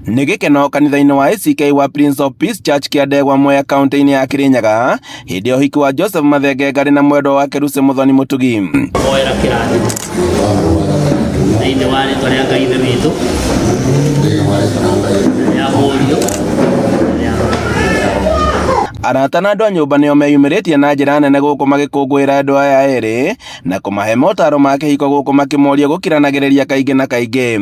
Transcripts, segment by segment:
Nĩ gĩkeno kanitha-inĩ wa ACK wa Prince of Peace Church kĩa Ndegwa Mwea kaunti-inĩ ya Kirinyaga hĩndĩ ya ũhiki wa Joseph Mathenge Ngarĩ na mwendwa wake Lucy Muthoni Mũtugi. Hoera kĩrathimo thĩinĩ wa rĩtwa rĩa Ngai Ithe witũ, rĩa Mũriũ, rĩa Roho. Arata na andũ a nyũmba nĩo meyumĩrĩtie na njĩra nene gũkũ magĩkũngũĩra andũ aya erĩ na kũmahe motaro ma kĩhiko gũkũ makĩmoria gũkiranagĩrĩria kaingĩ na kaingĩ.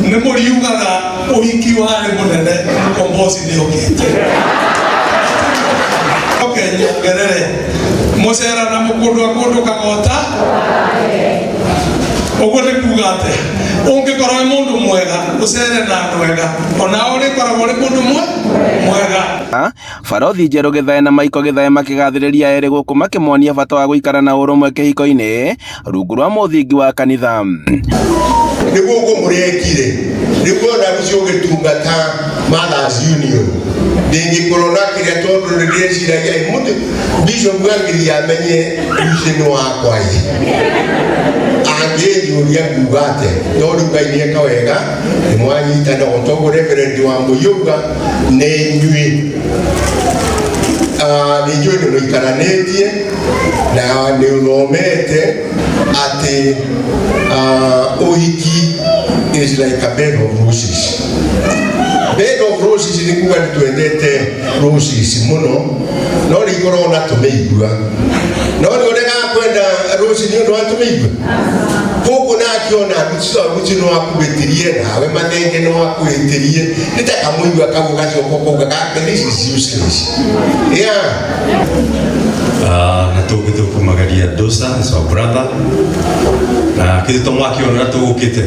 Nĩ mũriugaga ũhiki warĩ mũnene, mũkombozi nĩ okĩte. Oke nyongerere mũcera na mũkũndũ akũndũ kagota. Ũguo nĩ kuga atĩa? Ũngĩkorwo wĩ mũndũ mwega, ũcere na andũ ega, onawe ũrĩkoragwo ũrĩ mũndũ mwega. Barothi Njerũ Gĩthae na Maiko Gĩthae makĩgathĩrĩria erĩ gũkũ makĩmonia bata wa gũikara na ũrũmwe kĩhiko-inĩ rungu rwa mũthingi wa kanitha. Nĩguo ũguo mũrekire, nĩguo ona rũciũ ũgĩtungata Mothers Union ndĩngĩkorwo na kĩrĩa, tondũ nĩ ndĩreciragia ĩ, mũndũ bishop angĩthiĩ amenye rũciũ nĩ wakwa ĩ, angĩnjũria nguga atĩa? No rĩu Ngai nĩeka wega, nĩ mwanyitana o toguo reverend wa mũiyũga nĩ inyuĩ. Ah, nĩ njũĩ nĩ mũikaranĩtie na nĩ ũthomete atĩ ũhiki is like a bed of roses. Bed of roses nĩ kuga nĩ twendete roses mũno, no nĩ ikoragwo na tũmĩigua, no nĩ ũregaga kwenda roses nĩ ũndũ wa tũmĩigua. Koguo nake ona Lucy no akuhĩtĩrie, nawe Mathenge no akuhĩtĩrie, nĩ ta kamũigua kau gacoka ũkauga gake this is useless, yeah. Na tũngĩ tũkumagaria Dosa is our brother na kĩndũ to mwaki ona tũgũkĩte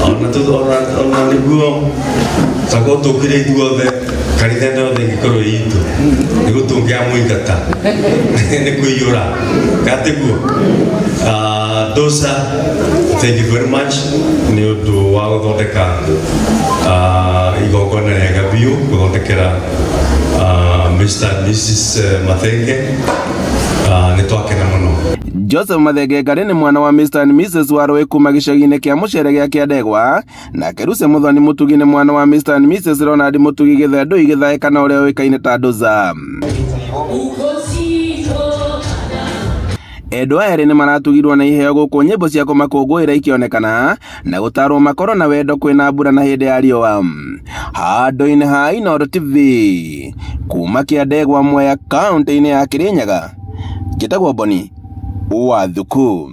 ona ona nĩguo tako tũkire ithuothe kanitha ĩno yothe ĩngĩkorwo ĩ itũ nĩguo tũngĩamũingata nĩ kũiyũra gatiguo. Dosa, thank you very much nĩ ũndũ wa gũthondeka igongona rĩega biũ gũthondekera Mr. and Mrs. Mathenge. Nĩ twakena mũno. Joseph Mathenge Ngarĩ nĩ mwana wa Mr. and Mrs. Warũĩ kuma gĩcagi-inĩ kĩa Mũcere gĩa Kĩandegwa, nake Lucy Muthoni Mũtugi nĩ mwana wa Mr. and Mrs. Ronald Mũtugi Gĩthendũi Gĩthae kana ũrĩa ũĩkaine ta Nduza. Endwa erĩ nĩ maratugirwo na iheo gũkũ nyĩmbo cia kũmakũngũĩra ikĩonekana na gũtarwo makorwo na wendo kwĩna mbura na hĩndĩ ya riũa. Handũ-inĩ ha Inooro TV kuma Kĩandegwa Mwea kaũntĩ-inĩ ya Kĩrĩnyaga, njĩtagwo Boni wa Thuku.